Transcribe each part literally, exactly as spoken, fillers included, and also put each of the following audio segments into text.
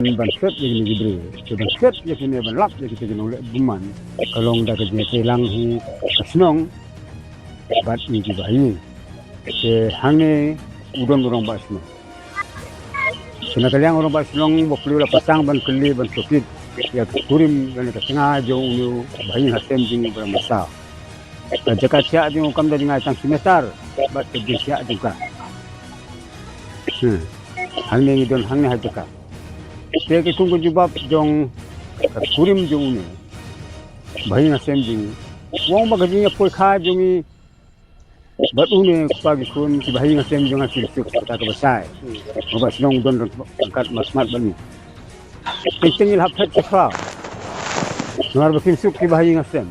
ban set ïa kine ki briew, te ban set ïa kine ban lap ïa kita ki nongleh bymman, ka long da ka jingïatreilang hi ka shnong bad ïa ki bahaïing. Te hangne u don u rangbah shnong. Te na ka liang u rangbah shnong, ba plie la pyrshang ban kylli ban tohkit ïa ka kurim lane ka tnga jong une u bahaïing hasem jong ngi u Bah Masaw. Ka jaka thiah jong u kam da jngai tang shi meter bad ka jingthiah jong ka. Hmm. Hangne ngi don hangne ha jaka. Te ka kum ka jubab jong ka kurim jong une bahaïing hasem jong ngi, u ong ba ka jingïapoikha jong ngi bad une u kpa ki khun ki bahaïing hasem jong nga kim suk kata kaba shai. Ba shnong don ryngkat mar smat bad ngi. Teng teng ngi la hap phet sha khraw. Namar ba kim suk ki bahaïing hasem.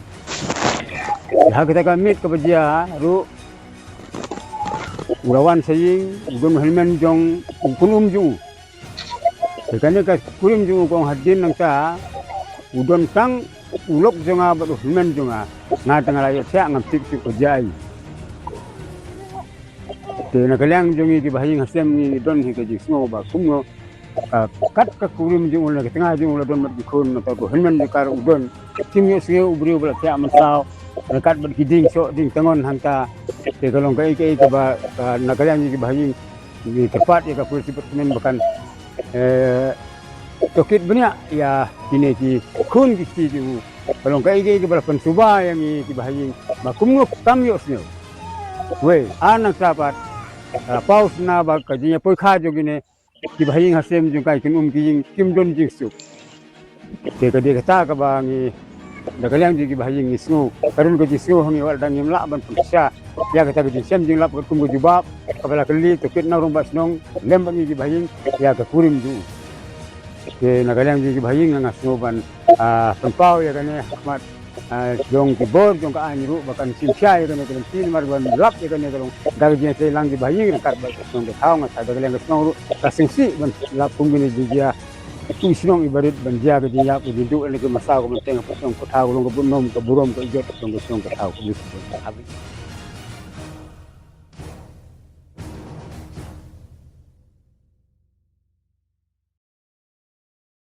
Ha kata ka miet kaba jia ruh, u la wan sha ïing, u don u hynmen jong u kynum jong u. Te kane ka kurim jong u ka ong hadien nangta u don tang u lok jong nga bad u hynmen jong nga. Nga te nga la ïoh thiah, ngam tip shuh ka jia aïu. Te na ka liang jong ngi ki bahaïing hasem ngi don hi ka jingsngew ba kumno, ah, kat ka kurim jong u lane ka tnga jong u la don bad ki khun, nangta u hynmen jong ka ruh u don. Kim ïohsngew u briew ba la thiah mynsaw ryngkat bad ki dieng shoh dieng tngon hangta. Te ka long kaei kaei kaba, ah, na ka liang jong ngi ki bahaïing ngi kyrpad ïa ka police department ba kan, eh, tohkit bniah ïa kine ki khun ki kti jong u. Ka long kaei kaei kaba la pynsuba ïa ngi ki bahaïing ba kumno kam ïohsngew. Wei, ar nangta pat, ah, paw sna ba ka jingïapoikha jong kine ki bahaïing hasem jong ka, ki kynum ki ïing kim don jingsuk. Te ka dei kata kaba ngi, da ka liang jong ki bahaïing ngi sngew, ka don ka jingsngew ha ngi wat la dang ngim lah ban pynshisha ïa kata ka jingshem jinglap katkum ka jubab kaba la kylli, tohkit na u rangbah shnong lem bad ngi ki bahaïing ïa ka kurim jong u. Te na ka liang jong ki bahaïing nga sngew ban, ah, pynpaw ïa kane ha khmat, ah, jong ki bor jong ka aiñ ruh ba kan shim shai ïa kane ka lynti, namar ban lap ïa kane ka long da ka jingïatreilang ki bahaïing ryngkat bad ka shnong ka thaw. Nga sa da ka liang ka shnong ruh ka sngewsih ban lap kum kine jingjia. Ki shnong i barit ban jia ka jingïap ka jingduh lane ka masa ka ban teng ha ka shnong ka thaw, ka long ka burom ka burom ka ijot ka shnong ka shnong ka thaw ka